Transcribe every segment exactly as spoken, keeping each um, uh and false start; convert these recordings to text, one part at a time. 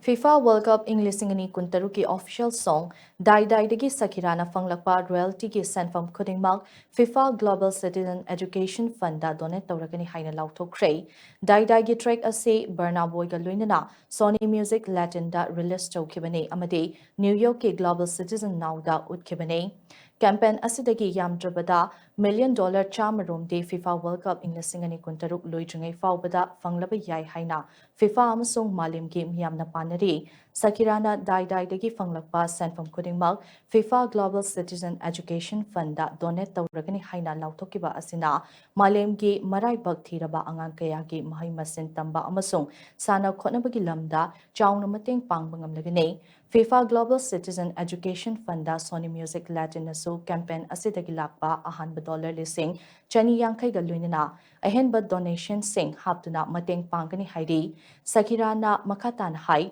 FIFA World Cup ꯏꯪ ꯂꯤꯁꯤꯡ ꯑꯅꯤ ꯀꯨꯟꯇꯔꯨꯛꯀꯤ official song ꯗꯥꯏ ꯗꯥꯏꯗꯒꯤ ꯁꯀꯤꯔꯥꯅ ꯐꯪꯂꯛꯄ royaltyꯒꯤ ꯁꯦꯟꯐꯝ ꯈꯨꯗꯤꯡꯃꯛ FIFA Global Citizen Education Fundꯗ donate ꯇꯧꯔꯒꯅꯤ ꯍꯥꯏꯅ ꯂꯥꯎꯊꯣꯛꯈ꯭ꯔꯦ꯫ ꯗꯥꯏ ꯗꯥꯏꯒꯤ track ꯑꯁꯤ Burna Boyꯒ ꯂꯣꯏꯅꯅ Sony Music Latinꯗ release ꯇꯧꯈꯤꯕꯅꯤ ꯑꯃꯗꯤ New Yorkꯀꯤ Global Citizen Nowꯗ ꯎꯠꯈꯤꯕꯅꯤ꯫ Campaign ꯑꯁꯤꯗꯒꯤ ꯌꯥꯝꯗ꯭ꯔꯕꯗ million dollar ꯆꯥꯝꯃ ꯔꯣꯝꯗꯤ FIFA World Cup ꯏꯪ ꯂꯤꯁꯤꯡ ꯑꯅꯤ ꯀꯨꯟꯇꯔꯨꯛ ꯂꯣꯏꯗ꯭ꯔꯤꯉꯩ ꯐꯥꯎꯕꯗ ꯐꯪꯂꯕ ꯌꯥꯏ ꯍꯥꯏꯅ FIFA ꯑꯃꯁꯨꯡ ꯃꯥꯂꯦꯝꯒꯤ ꯃꯤꯌꯥꯝꯅ ꯄꯥꯅꯔꯤ꯫ ꯁꯀꯤꯔꯥꯅ ꯗꯥꯏ ꯗꯥꯏꯗꯒꯤ ꯐꯪꯂꯛꯄ ꯁꯦꯟꯐꯝ ꯈꯨꯗꯤꯡꯃꯛ FIFA Global Citizen Education Fundꯗ donate ꯇꯧꯔꯒꯅꯤ ꯍꯥꯏꯅ ꯂꯥꯎꯊꯣꯛꯈꯤꯕ ꯑꯁꯤꯅ ꯃꯥꯂꯦꯝꯒꯤ ꯃꯔꯥꯏꯕꯛ ꯊꯤꯔꯕ ꯑꯉꯥꯡ ꯀꯌꯥꯒꯤ ꯃꯍꯩ ꯃꯁꯤꯡ ꯇꯝꯕ ꯑꯃꯁꯨꯡ ꯁꯥꯟꯅ ꯈꯣꯠꯅꯕꯒꯤ ꯂꯝꯗ ꯆꯥꯎꯅ ꯃꯇꯦꯡ ꯄꯥꯡꯕ ꯉꯝꯂꯒꯅꯤ꯫ FIFA Global Citizen Education Fundꯗ Sony Music Latinꯅꯁꯨ campaign ꯑꯁꯤꯗꯒꯤ ꯂꯥꯛꯄ ꯑꯍꯥꯟꯕ dollar ꯂꯤꯁꯤꯡ ꯆꯅꯤ ꯌꯥꯡꯈꯩꯒ ꯂꯣꯏꯅꯅ ꯑꯍꯦꯟꯕ donationꯁꯤꯡ ꯍꯥꯞꯇꯨꯅ ꯃꯇꯦꯡ ꯄꯥꯡꯒꯅꯤ ꯍꯥꯏꯔꯤ꯫ ꯁꯀꯤꯔꯥꯅ ꯃꯈꯥ ꯇꯥꯅ ꯍꯥꯏ,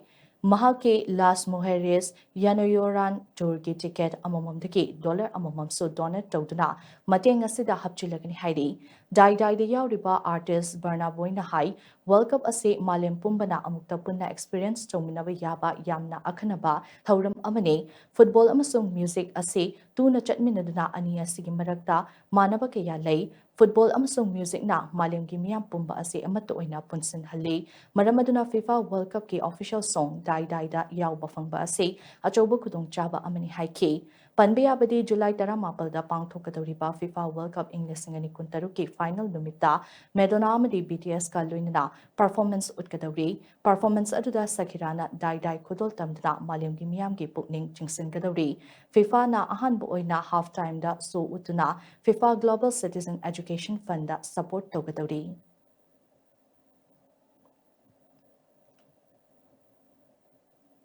ꯃꯍꯥꯛꯀꯤ Las Mujeres Lloran tourꯒꯤ ticket ꯑꯃꯃꯝꯗꯒꯤ dollar ꯑꯃꯃꯝꯁꯨ donate ꯇꯧꯗꯨꯅ ꯃꯇꯦꯡ ꯑꯁꯤꯗ ꯍꯥꯞꯆꯤꯜꯂꯒꯅꯤ ꯍꯥꯏꯔꯤ꯫ ꯗꯥꯏ ꯗꯥꯏꯗ ꯌꯥꯎꯔꯤꯕ artist Burna Boyꯅ ꯍꯥꯏ, World Cup ꯑꯁꯤ ꯃꯥꯂꯦꯝ ꯄꯨꯝꯕꯅ ꯑꯃꯨꯛꯇ ꯄꯨꯟꯅ experience ꯇꯧꯃꯤꯟꯅꯕ ꯌꯥꯕ ꯌꯥꯝꯅ ꯑꯈꯟꯅꯕ ꯊꯧꯔꯝ ꯑꯃꯅꯤ꯫ Football ꯑꯃꯁꯨꯡ music ꯑꯁꯤ ꯇꯨꯅ ꯆꯠꯃꯤꯟꯅꯗꯨꯅ ꯑꯅꯤ ꯑꯁꯤꯒꯤ ꯃꯔꯛꯇ ꯃꯥꯟꯅꯕ ꯀꯌꯥ ꯂꯩ꯫ Football ꯑꯃꯁꯨꯡ musicꯅ ꯃꯥꯂꯦꯝꯒꯤ ꯃꯤꯌꯥꯝ ꯄꯨꯝꯕ ꯑꯁꯤ ꯑꯃꯠꯇ ꯑꯣꯏꯅ ꯄꯨꯟꯁꯤꯟꯍꯜꯂꯤ꯫ ꯃꯔꯝ ꯑꯗꯨꯅ FIFA World Cupꯀꯤ official song ꯗꯥꯏ ꯗꯥꯏꯗ ꯌꯥꯎꯕ ꯐꯪꯕ ꯑꯁꯤ ꯑꯆꯧꯕ ꯈꯨꯗꯣꯡꯆꯥꯕ ꯑꯃꯅꯤ ꯍꯥꯏꯈꯤ꯫ ꯄꯟꯕ ꯌꯥꯕꯗꯤ, July ꯇꯔꯥꯃꯥꯄꯜꯗ ꯄꯥꯡꯊꯣꯛꯀꯗꯧꯔꯤꯕ FIFA World Cup ꯏꯪ ꯂꯤꯁꯤꯡ ꯑꯅꯤ ꯀꯨꯟꯇꯔꯨꯛꯀꯤ final ꯅꯨꯃꯤꯠꯇ Madonna ꯑꯃꯗꯤ BTSꯀ ꯂꯣꯏꯅꯅ performance ꯎꯠꯀꯗꯧꯔꯤ꯫ Performance ꯑꯗꯨꯗ ꯁꯀꯤꯔꯥꯅ ꯗꯥꯏ ꯗꯥꯏ ꯈꯨꯗꯣꯜ ꯇꯝꯗꯨꯅ ꯃꯥꯂꯦꯝꯒꯤ ꯃꯤꯌꯥꯝꯒꯤ ꯄꯨꯛꯅꯤꯡ ꯆꯤꯡꯁꯤꯟꯒꯗꯧꯔꯤ꯫ FIFAꯅ ꯑꯍꯥꯟꯕ ꯑꯣꯏꯅ half timeꯗ show ꯎꯠꯇꯨꯅ FIFA Global Citizen Education Fundꯗ support ꯇꯧꯒꯗꯧꯔꯤ꯫